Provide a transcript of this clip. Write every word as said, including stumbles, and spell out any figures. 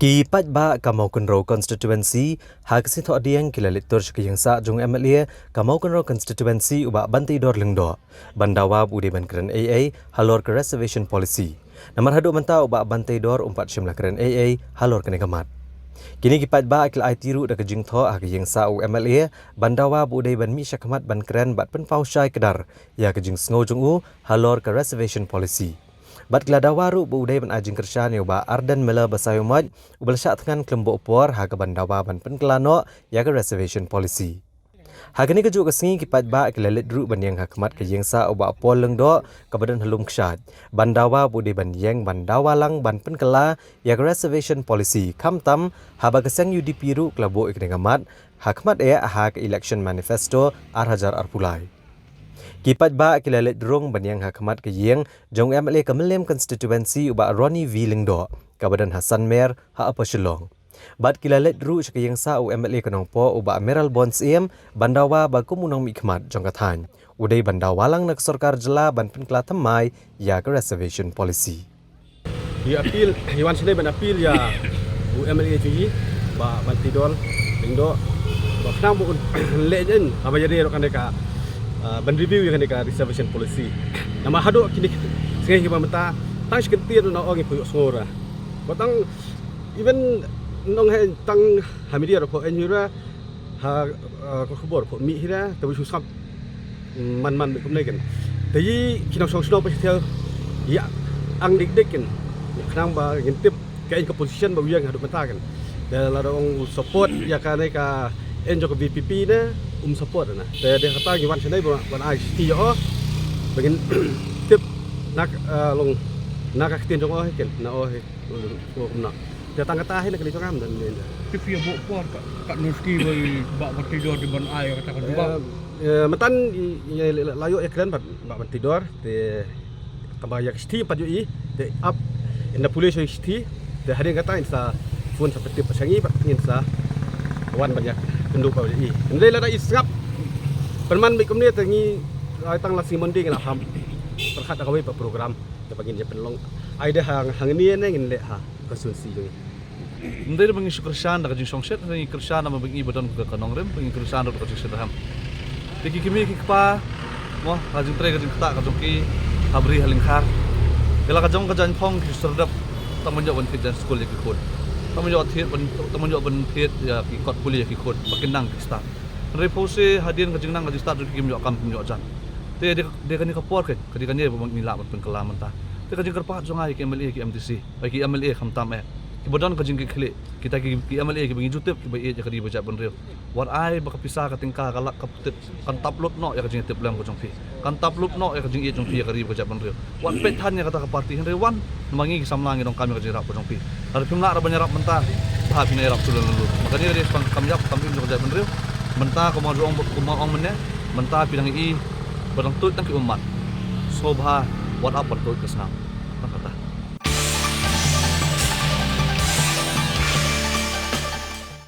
Ki paidbah ka Mawkynrew constituency ha ka sngi Thohdieng ki la leit tur sha ka ïing sah jong u M L A ka Mawkynrew constituency u Bah Banteidor Lyngdoh ban dawa ba u dei ban kren ei ei halor ka reservation policy. Namar haduh mynta u Bah Banteidor um pat shym la kren ei ei halor kane ka mat. Kine ki paidbah ki la aiti ruh da ka jingthoh ha ka ïing sah u M L A ban dawa ba u dei ban mih sha khmat ban kren bad pynpaw shai kdar ïa ka jingsngew jong u halor ka reservation policy. Bad ki la dawa ruh ba u dei ban ai jingkyrshan ïa u Bah Ardent Miller Basaiawmoit uba la shah thngan khlem buh por ha kaban dawa ban pynkylla noh ïa ka reservation policy. Ha kane kajuh ka sngi ki paidbah ki la leit ruh ban ïeng ha khmat ka ïing sah u Bah Paul Lyngdoh kaba don ha Lum Kshaid ban dawa ba u dei ban ïeng ban dawa lang ban pynkylla ïa ka reservation policy, khamtam haba ka seng U D P ruh ka la buh ïa kane ka mat ha khmat eh ha ka election manifesto ar hajar arphew lai. Ki paidbah ki la leit rung ban ïeng ha khmat ka ïing jong u M L A ka Mylliem constituency u Bah Ronnie V Lyngdoh kaba don ha Sanmer ha Upper Shillong. Bad ki la leit ruh sha ka ïing sah u M L A ka Nongpoh u Bah Mayralborn Syiem ban dawa ba kum u nongmihkhmat jong ka thaiñ u dei ban dawa lang na ka sorkar jylla ban pynkylla thymmai ïa ka reservation policy. Ngi appeal, ngi wan shane ban appeal ïa u M L A jong ngi, Bah Banteidor Lyngdoh, ba khnang ba un leh ïa ngi haba ïadei ruh kane ka, ah, ban review ïa kane ka reservation policy. Namar haduh kine ki sngi kiba mynta tang shi kyntien ruh ngi ong ïa phi ïohsngew ruh. Ba tang even nong ha tang ha media ruh phi ïoh ïa ngi ruh, ha, ah, ka khubor phi ïoh mih hi ruh, tangba shu sngap man man bad kumne kan. Te ïa ki nongshong shnong ba shu ïa ang dik dik kan. Ïa khnang ba ngin tip kaei ka position ba u ïeng haduh mynta kan. Te lada ong u support ïa kane ka, eh, jong ka V P P ne um support na. Te dei kata ngi wan shane ba wan ai shithi ïa u ba ngin tip na, eh, long na ka ktien jong u hi kan, na u hi. Kumno. Te tang kata hi na ka liang jong nga, ym don. Te phi ïa buh por ka, ka nurski ba i Bah Banteidor dei ban ai kata ka jubab. Eh, eh, mynta i, i, i, la ïoh ïa kren bad Bah Banteidor, te tangba ïa ka shithi pat ïoh i, te ap, ynda pule sha shithi, te hadien kata ngin sa phone sa pyntip sha ngi bad ngin sa wan ban ïa kynduh bad i. Hynrei lada i sngap pynman bad kumne te ngi, ai tang la sngi Monday ngi la ham pyrkhat da kawei pat program. Te ba ngin ïa pynlong. Ai da hang, hangne ne ngin leh ha constituency jong ngi. Ym dei ba ngi shu kyrshan da ka jingsngewsih, ngi kyrshan namar ba ngi ba don ka, ka nongrim, ba ngi kyrshan da ka jingsngewsih. Te ki kmie ki kpa, mo, ka jingtrei ka jingktah ka jong ki ha bri ha lyngkhar. Ïa la ka jong ka jaiñphong ki shu serdep, tang ban ïoh ban thied jaiñskul ïa ki khun. Tang ban ïoh thied ban, tang ban ïoh ban thied ïa ki kot pule ïa ki khun, ba kin nang ki stad. Hynrei pawse hadien ka jingnang ka jingstad jong ki kim ïoh kam kim ïoh jan. Te dei, dei kane ka por ka, ka dei kane ba ngi lah ban pynkylla mynta. Te ka jingkyrpad jong nga ïa ki M L A ki M D C, ïa ki M L A khamtam eh, kiba don ka jingkitkhlieh, kita ki, ki M L A kiba ngi ju tip kiba ïeit ïa ka ri ba jaitbynriew. Wat ai ba ka pisa ka tyngka ka lak ka putit kan tap lut noh ïa ka jingïatiplem ka jong phi. Kan tap lut noh ïa ka jingïeit jong phi ïa ka ri ba ka jaitbynriew. Wat peit than ïa kata ka party, hynrei wan namar ngi ki samla ngi donkam ïa ka jingïarap ka jong phi. Lada phim lah ruh ban ïarap mynta, bha phin ïarap shuh lem lem. Namar kane ka dei tang kam ïap kam im jong ka jaitbynriew. Mynta kumba ju ong, kumba ong mynne, mynta phi dang ïohi ba dang tuid tang ki ummat. Sngewbha wat ap ban tuid ka snam. Tang kata.